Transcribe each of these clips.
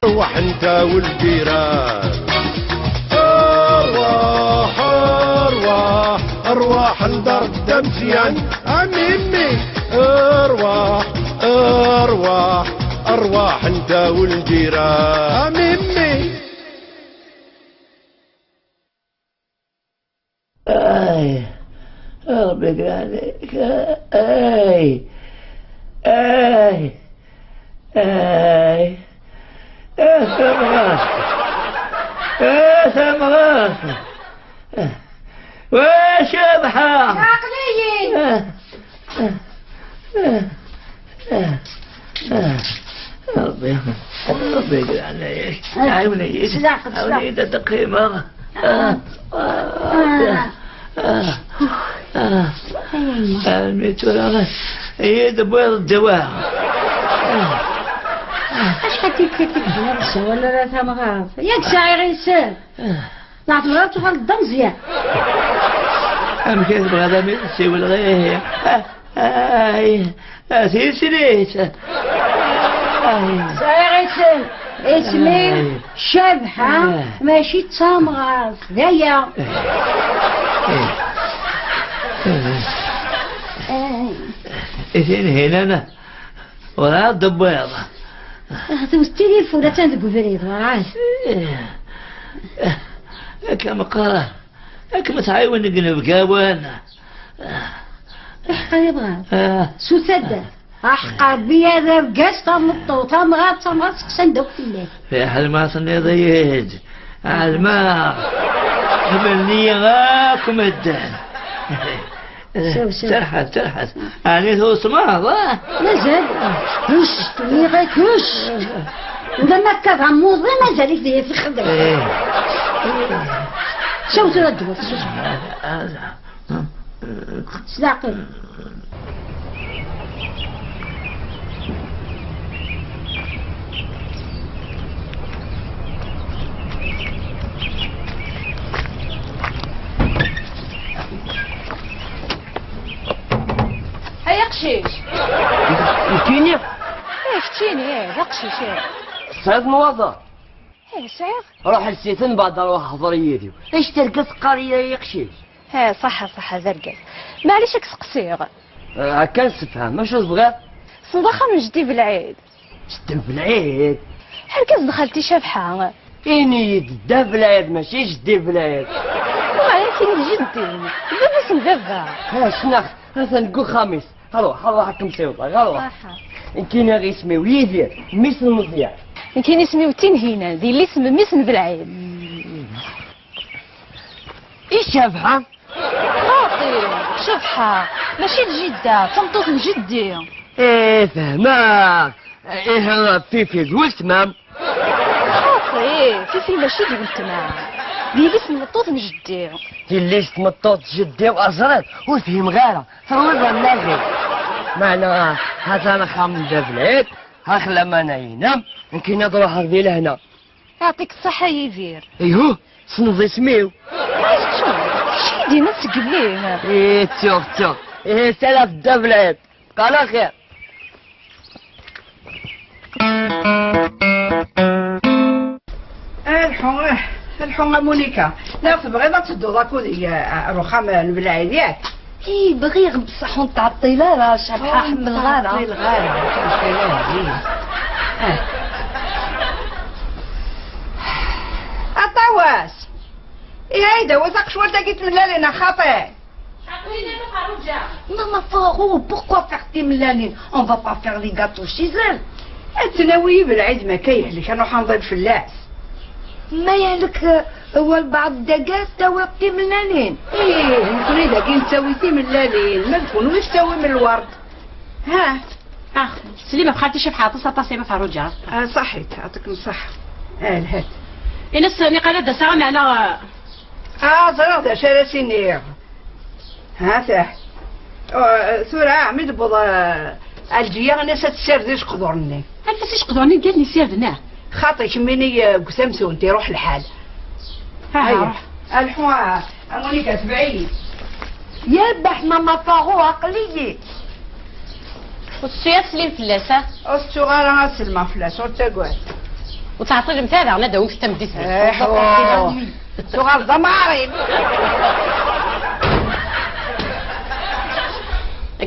ارواح انت والجيران، ارواح ارواح ارواح لدار الدمسيان عميمي، ارواح ارواح ارواح انت والجيران عميمي. اي ربي عليك، اي اي اي اي ثمغاس واش ابحى عقليين. ربي ربي عليك عاوني عاوني تقيمة. الميتورا هي دبويض الدواء. اش حكيت لك ولا لا ثمغاس ياك ساعي غيسال لا تبغى تدخل الدم مزيان. أم كيف تبغى هذا سيول غير هاي سيسريت ساعي غيسال اسمي شبحة ماشي تامغاس دايا. إثنين هنا ولا الدبيض. هذا التليفون تندق بريد وراش. كم قرا كم تعاون نقلب كاوان. حقا يبغى سو سد حقا بيا رقاس تمطو تمغات تمغات سقسان دوك الله. في حال صني الماء قبلني غاكم الدان. ترحت ترحت يعني هو سماض مازال هش غير هش ولا ما كتغموضي مازال يدير في الخدمة. شو تردوا سلاقي. هيا قشيش كيني ايه فتيني ايه قشيش ايه سعيد نواظر ايه سعيد روح لسيتن بعد روح حضر يدي ايش ترقص قرية يا قشيش. ها صح صح زرقاس معليش سقسيغ هكا نسفهم ماش تبغى صندخة من جدي بالعيد. جدي بالعيد هركز دخلتي شبحة إني جدا بالعيد ماشي جدي بالعيد. ومعنى كاين جدي بابا سنبابا. ها شناخ هذا نقول خميس روح روح كم سيوطا روح. كاين غير اسمي ويدير ميس المزيان. كاين اسمي وتين هنا دي اللي اسم ميس بالعيد. ايش شبحة؟ خاطي شبحة ماشي الجدة تمطوط جدي. ايه فهماك ايه فيفي دول تمام. خاطي فيفي ماشي دول تمام دي اللي اسم مطوط جدي. دي اللي اسم مطوط جدي وازرد وفهم غيرها ثروة الناغي. معنا هذا انا خام بالعيد ها خلا ما ناينام يمكن نروح غادي لهنا. يعطيك الصحة يدير. ايهو سنضي سميو. شي ديما تقبليه. ايه تشوف تشوف ايه سلام دابلعيد على خير. الحو الحو مونيكا لا تبغي لا تدو داكو رخام بالعيد ياك. اي بغي بصح ونتعطي لا راه شبحة حمل غارة. تعطي الغارة الطواس إيه هيدا وثق شوال تاكيت من لالينا خاطئ. ماما فاغو pourquoi faire تيملالين؟ On va pas faire les gâteaux chez elle. التناوي بالعيد ما كيهلك انا حنضيب في اللاس. ما يهلك هو البعض دقات تاوي تيملالين. ايه نكوني داكين تساوي تيملالين ما نكونوش تساوي من الورد. ها اخ سليمة بخالتي شبحة تصا ما فاروجا. صحيت يعطيك الصحة. الهات. إنس نقالة دا معنا. زرا شراسيني. ها ثورة عمد بوض الجيا ناس تسرديش قدرني. هل قدرني قالني سيردنا. خاطي كميني قسمسون تيروح الحال. ها الحوا مونيكا تبعي. يا بح ماما فاغو عقلية. وتسويا سليم فلاسة. أستو غير سلمى فلاس وتقعد. وتعطي المثال انا داوك تمديت. تغال ضماري.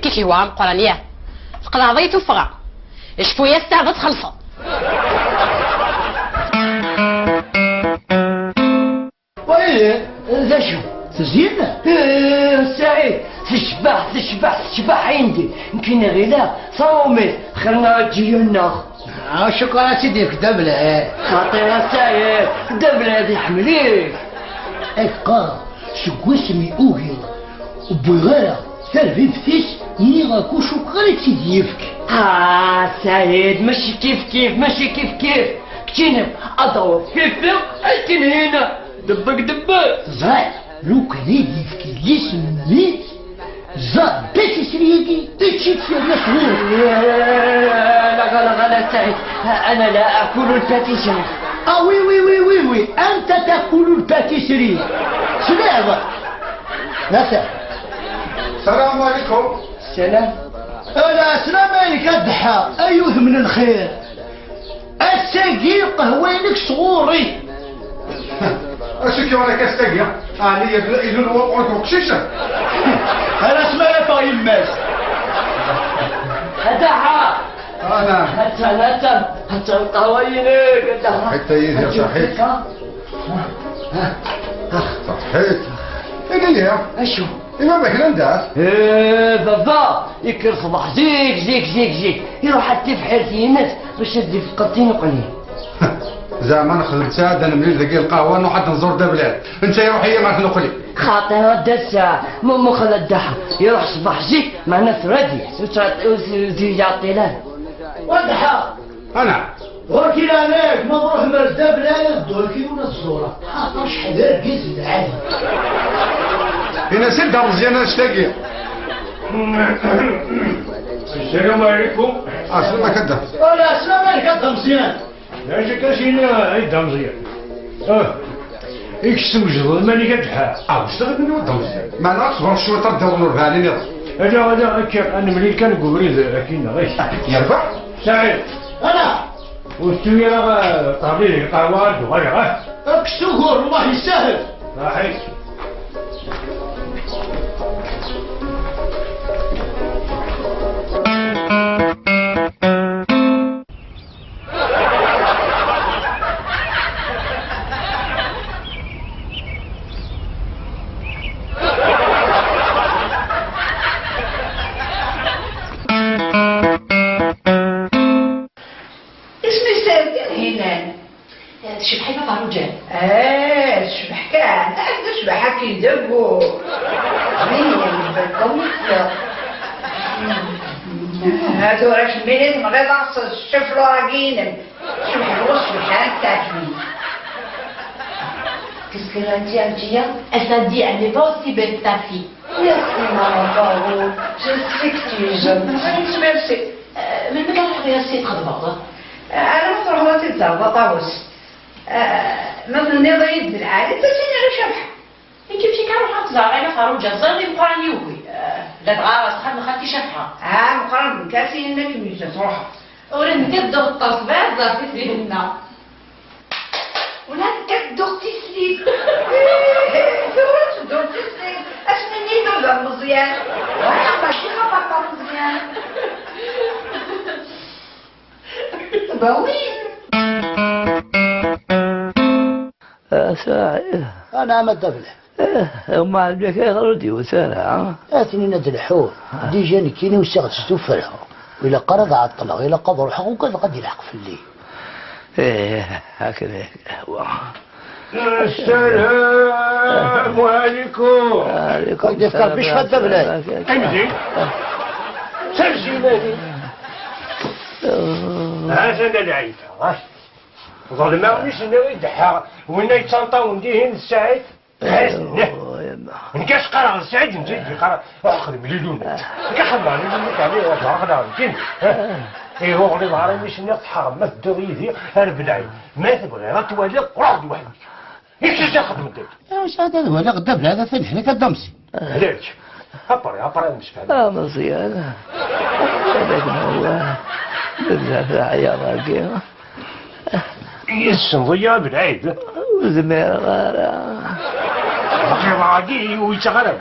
كي هو مقرانية تقضى تفغى شفويا الساعة تخلص. ويه ذا شو تزين؟ إيه سعيد تشبح تشبح تشبح عندي يمكن غير صومي خلنا تجينا. شكرا سيدي دبلة. خاطر سعيد دبلة هذه حمليك. اكا سكوسمي اوهي وبغيرة ترفي فتيس نيغا شكرا سيدي يفك. سعيد ماشي كيف كيف ماشي كيف كيف كتينا اضرب فيفي اكن هنا دبك دبك زرع لو كان يفك الجسم ميت زاد بس سريكي تشيت في الناس. لا لا لا سعيد انا لا اكل ال pâtisserie. oui oui oui oui oui انت تاكل ال pâtisserie. سلام لا سلام. السلام عليكم. السلام. لا سلام عليك الضحى ايوه من الخير. الساقي قهوينك صغوري. اشكي وانا كاستاقيا عليا الى الوقع وقشيشه. انا سمعنا باغي الماس. هدعها. انا حتى حتى حتى القهوينك حتى يدي صحيت صحيت. ايه ليه؟ اشو؟ إما ما كنا ندار. ايه بابا يكر صباح زيك زيك زيك زيك يروح حتى في حالتي الناس باش تدي في قطين وقليل. زعما نخدم ساعة انا ملي ذاك القهوة نقعد نزور دبلات انت يروح هي ما نقلي. خاطر الدسة مو خلا الدحى يروح صباح زيك مع ناس رادي وتعطي له. وضحى. انا ولكن عليك ما نروح مرزا بلا ولكن ولا الزورة خاطر شحال ركز العالم. هنا سير دار مزيان انا شتاقي. السلام عليكم. السلام كدا. لا السلام عليك هذا مزيان. اش كاسين عيد مزيان. اكس وجد ماني كتحا. اشتغل من ود مزيان. ما نعرفش صبر شويه تردوا نور بالي نض. انا انا انا ملي كان قبريد كاين غير. يربح. سعيد. انا. وستوي راه طابلي قهوه غير. اكسوغور الله يسهل. صحيح. شبح كان تعرف شبح كي يدقوا. هادو راه شمينيت من غير الشفلو راه كاينين شبح الوسط شبحان تاكلين. Qu'est-ce qu'elle a dit, Adjia? Elle t'a dit, elle n'est pas aussi belle que ta fille. Merci, maman, bravo. Je sais que tu es jeune. Merci. من مكان حبيبي السيد خدمة. أنا تروح تتزوج طاوس. مثلا نضيد بالعادة تجيني غير شبحة. انت مشي كنروح نتزار انا فاروجة زرني مقران يوكي. لا تغارس خدمة خالتي شبحة. مقران كاسين لك مش تروح. ولا نكدو التصبير زرتي فينا. ولا كدو تسليك. ثورة تدو تسليك. اشنو نيدو مزيان. وانا ماشي خبطة مزيان. باوي. ساعد. أنا ما الدبلة. ما عندك غير وسارة. آتني ند الحور ديجا كيني وساغ تستوفرها وإلا قرض عطلة وإلا قضى روحه وكذا قد يلحق في الليل. إيه هكذا هو. السلام عليكم. وعليكم السلام. باش في الدبلة. امزي. سرجي مالي. هذا العيب. ظلمة مش ناوي يدحى وين يتنطا ونديهن السعيد. نكاش قرا السعيد نزيد قرا اخدم ليلون كخدم ليلون عليه واخدم كاين اي هو غلي ظهري مش ناس حرام ما تدور يدي انا بالعين ما تبغي راه توالي روح لوحدك ياك تخدم انت واش هذا ولا غدا بلا هذا ثاني حنا كدمسي علاش ابري ابري مش فاهم مزيان هذاك هو بزاف العياط كيما يسن بالعيد وزمير غارة باقي غادي ويتغرب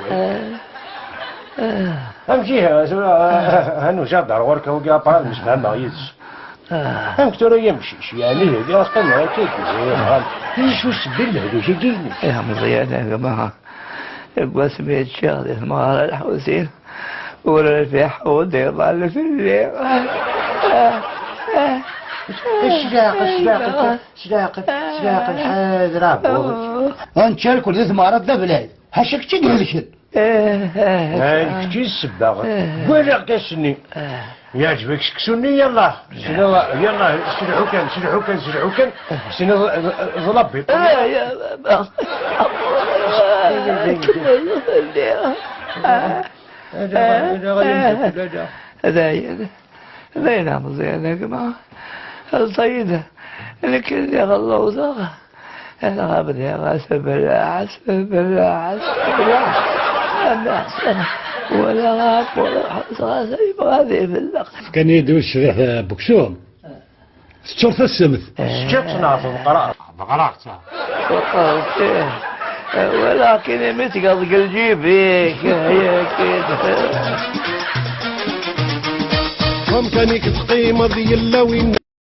امشي هانو جا دار غورك هو قا مش فاهم يز هم كتورا يمشي يعني هذه قلنا كيف شو السبيل هذا شي جيني يا مزيان يا جماعة يبقى سميت شيخ المغارة الحسين ولا في حوضي ظل في الليل. الشلاق الشلاق الشلاق الشلاق الحاضر انت كل ذي مرض ذا بلاد هاشك تدهلشن. هاي كتي السباغ ولا كاسني يعجبك سكسوني يلا سنو يلا سلحو كان سلحو كان سلحو كان سنو ظلبي. هذا هذا مزيان يا جماعة الصيد لكن يا غلوزة أنا غابني غاسب العسب العسب ولا غاب ولا غاسب غادي في اللقب. كان يدوي الشريح بكسوم ستشرت السمث شفت نعرف بقراء بقراء ولكن متقض الجيبيك يا كده. وامكانك تقيمة ديال اللوين.